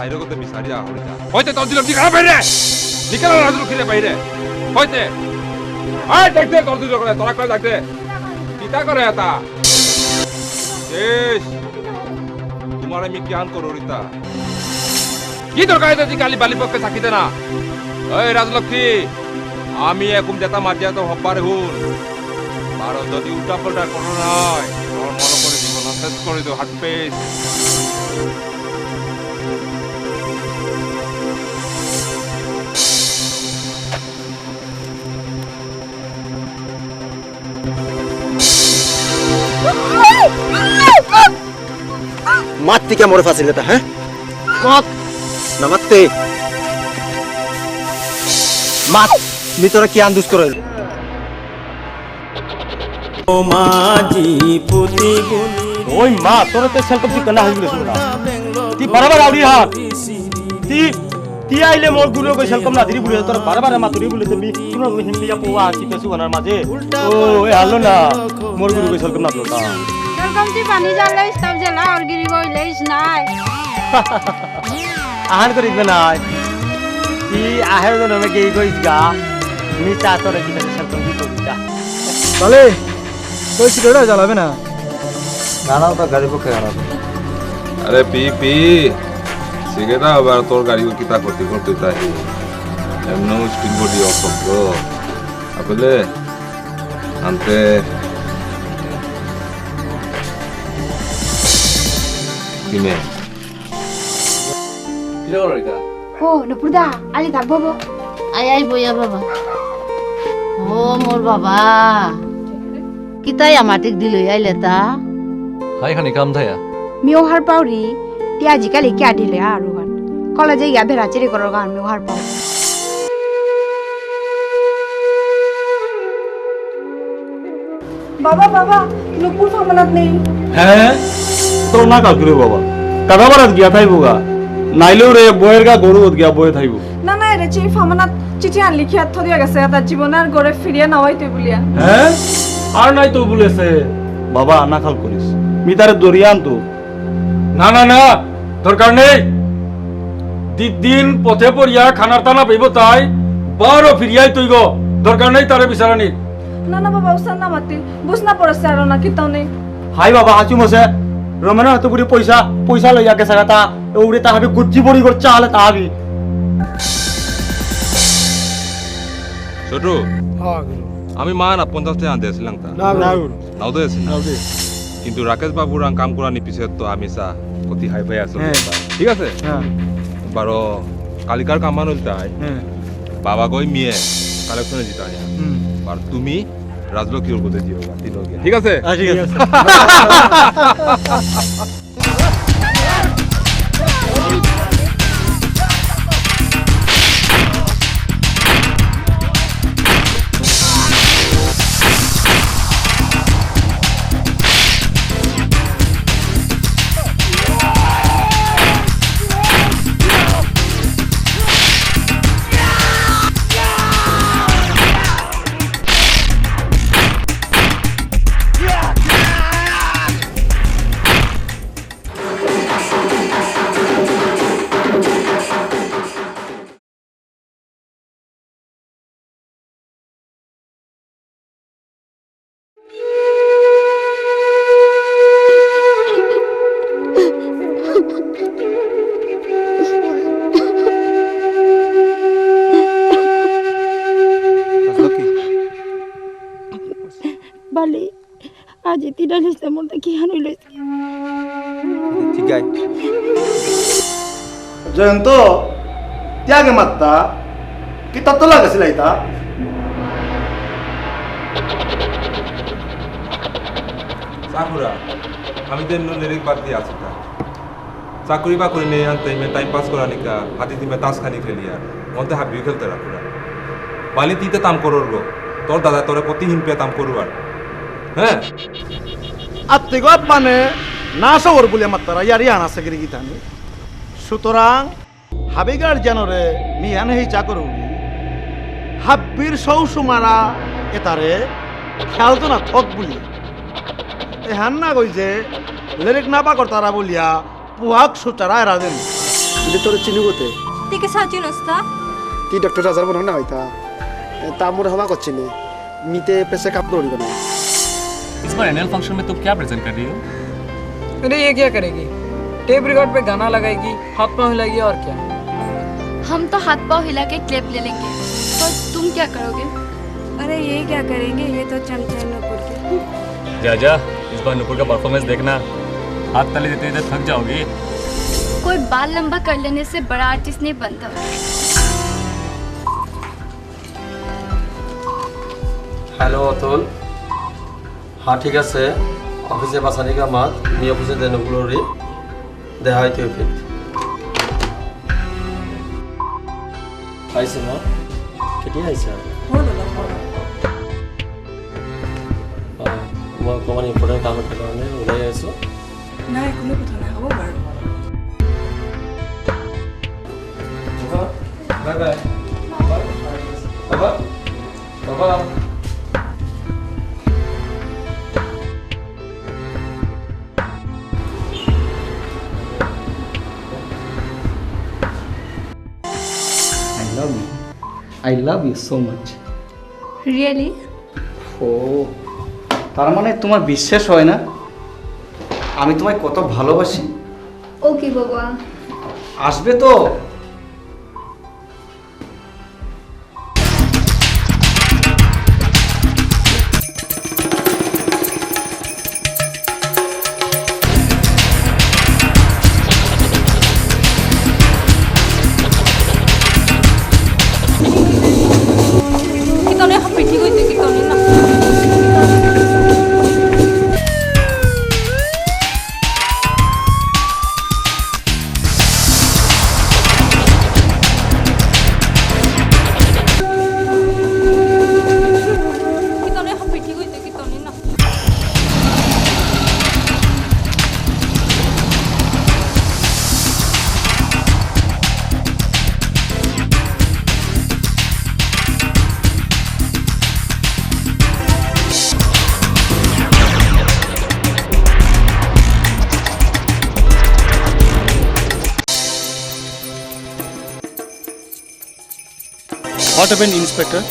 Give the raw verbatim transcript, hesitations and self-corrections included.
এরকম তো বিচারি আহরিতা। হইতে তোর দিল নিকাল বাইরে। নিকাল রাজলক্ষ্মীরে বাইরে। হইতে। আয় দেখতে তোর দিল করে, তোরা করে দেখতে। কিতা করে এটা? শেষ। তোমার আমি জ্ঞান করো রিতা। কি দরকার এটা তুই কালি বালি পক্ষে সাক্ষী দে না? এই রাজলক্ষ্মী, আমি এখন যেটা মাতিয়া তো হব্বারে হুন। আর যদি উল্টা পাল্টা করো না হয়, তোমার মনে করে জীবন শেষ করে দেবো, হাত পেস। মাত, তি কে মোরে ফাঁসিলে তা, হ্যাঁ? মাত। না মাততে। মাত। মি তোরা কি আন্দোস করে? ওই মা, তোরা তো সেলকম ঠিক না হইলে শুনো না। তি বারবার আউরি হাত। তি তি আইলে মোর গুরু কই সেলকম না দিরি বুলে তোর বারে বারে মাতুরি বুলে তুমি কোনো হিন্দি যা পোয়া আছি পেছু গানার মাঝে। ও, এ হালো না। মোর গুরু কই সেলকম না দিলতা। সেলকম তি পানি জানলে ইস্তাব জেলা আর গিরি গইলে ইস নাই। আহান করিস না নাই। তি আহের জন্য মে গেই গইস গা। মি চা তোরে কি সেলকম কি করিস গা। তাহলে কই সিগারেট জ্বালাবে না? না, না, ওটা গাড়ি পক্ষে খারাপ। আরে পি, পি। সিগারেট আবার তোর গাড়ি কিতা ক্ষতি করতে তাই। এমন স্টিল বডি অসভ্য। আপেলে আনতে কিনে। কিরে বলো এটা? ও, নুপুরদা, আলি থাকবো বো। আই, আই, বইয়া বাবা। ও, মোর বাবা। কিতাই আমাটিক দিল আইলে তা? হাই খানি কাম থায়া। মিও হার পাউরি, তি আজিকালি কিয়া দিলে আর ওহান। কলেজে ইয়া বেড়াচিরি করো গান মিও হার পাউরি। বাবা, বাবা, নুপুর ফামানাত নেই। হ্যাঁ? তো না কাল করে বাবা। কাদাবারাত গিয়া থাইবো গা। নাইলেও রে, বইয়ের গা গরু গিয়া বয়ে থাইবো। না, না, এরে, চিঠি ফামানাত চিঠি আন লিখিয়া থদিয়া গেছে, তার জীবনে আর ঘরে ফিরিয়া না হইতে বলিয়া। হ্যাঁ? আর নাই তো বলেছে। বাবা, না খাল করিস। মি তারে দরিয়া আনতো। না, না, না, দরকার নেই। দি-, দিন পথে পড়িয়া খানার টানা পেইব তাই, বারো ফিরিয়াই তুইব। দরকার নেই তারে বিচারানি। না, না বাবা, উসার না মাতি, বুঝ না পড়েছে আরো না, কিতাও নেই। হাই বাবা, হাচু মসে, রমেন হাতে পুরি পয়সা, পয়সা লইয়া গেছে গাতা, উড়ে তা হাবি গুজ্জি বড়ি করছে আলে তা হাবি। ছোটু, হ্যাঁ, গুরু। আমি মা না পঞ্চাশ টাকা আনতে আসলাম তা। না, না, গুরু। নাও দে আছে না? নাও দে। কিন্তু রাকেশ বাবুরাং কাম করানি পিছে তো আমি চা কতি হাই ফাই আছে। হ্যাঁ। ঠিক আছে? হ্যাঁ। বারো কালিকার কামান হইল তাই। হ্যাঁ। বাবা গই মিয়ে কালেকশনে জিতা আয়া। হুম। আর তুমি রাজলক্ষ্মীর কোথায় দিও গা, তিন লোকে। ঠিক আছে? আচ্ছা, ঠিক আছে। বালি, আজি তিন লিস্টে মধ্যে কি হান হইল? ঠিক আছে। জয়ন্ত, ত্যাগে মাত্তা, কি তত্ত্ব লাগাছিল এটা? চাকুরা, আমি তো এমনি লিরিক বাদ দিয়ে আছি তা। চাকরি বাকরি নেই আনতে, ইমে টাইম পাস করা নিকা, হাতি দিমে তাস খানি খেলি আর। মনতে হাবিও খেলতে রাখুরা। বালি তিতে তাম করর গো। তোর দাদা তোরে প্রতি হিনপে তাম করু আর। হ্যাঁ? আত্তিগো আপ্পানে না সবর বুলিয়া মাত্তারা ইয়ারি আনা সেগিরি গিতানি। সুতরাং হাবি গার্জিয়ানরে মিয়ান হেই চাকরুরি। হাব্বির সৌ সুমারা এতারে খেয়াল তো না থক বুলি। এহান না কই যে লেরেক না পাকর তারা বুলিয়া পুয়াক সুতারা এরা দেন। কিন্তু তোর চিনি গোতে। তি কে সাজি নস্তা? তি ডক্টর রাজার বনক না হইতা। তা মোর হবা করছি নে। মিতে পেশে কাম করি না। इस बार एनुअल फंक्शन में तुम क्या प्रेजेंट कर रही हो? अरे, ये क्या करेगी? टेप रिकॉर्ड पे गाना लगाएगी, हाथ पाँव हिलाएगी और क्या? हम तो हाथ पाँव हिला के क्लैप ले लेंगे, पर तुम क्या करोगे? अरे, ये क्या करेंगे, ये तो चमचे हैं नूपुर के। जा जा, इस बार नूपुर का परफॉर्मेंस देखना, हाथ ताली देते देते थक जाओगी। कोई बाल लंबा कर लेने से बड़ा आर्टिस्ट नहीं बनता। হ্যালো অতুল। হ্যাঁ, ঠিক আছে, অফিসে বাসানি কামাত, মি অফিসে দেনগুলোরি দেহা হইতে হইতে। আহিছে মা? কেতিয়া আহিছা? হ'ল অলপ সময়। আহ, মই অকণমান ইম্পৰ্টেণ্ট কাম এটাৰ কাৰণে ওলাই আহিছোঁ। নাই, কোনো কথা নাই, হ'ব বাৰু। বাবা, বাই বাই। বাবা, বাবা। I love you. I love you so much. Really? ও, তার মানে তোমার বিশ্বাস হয় না আমি তোমায় কত ভালোবাসি? ওকে বাবা। আসবে তো? What happened, Inspector?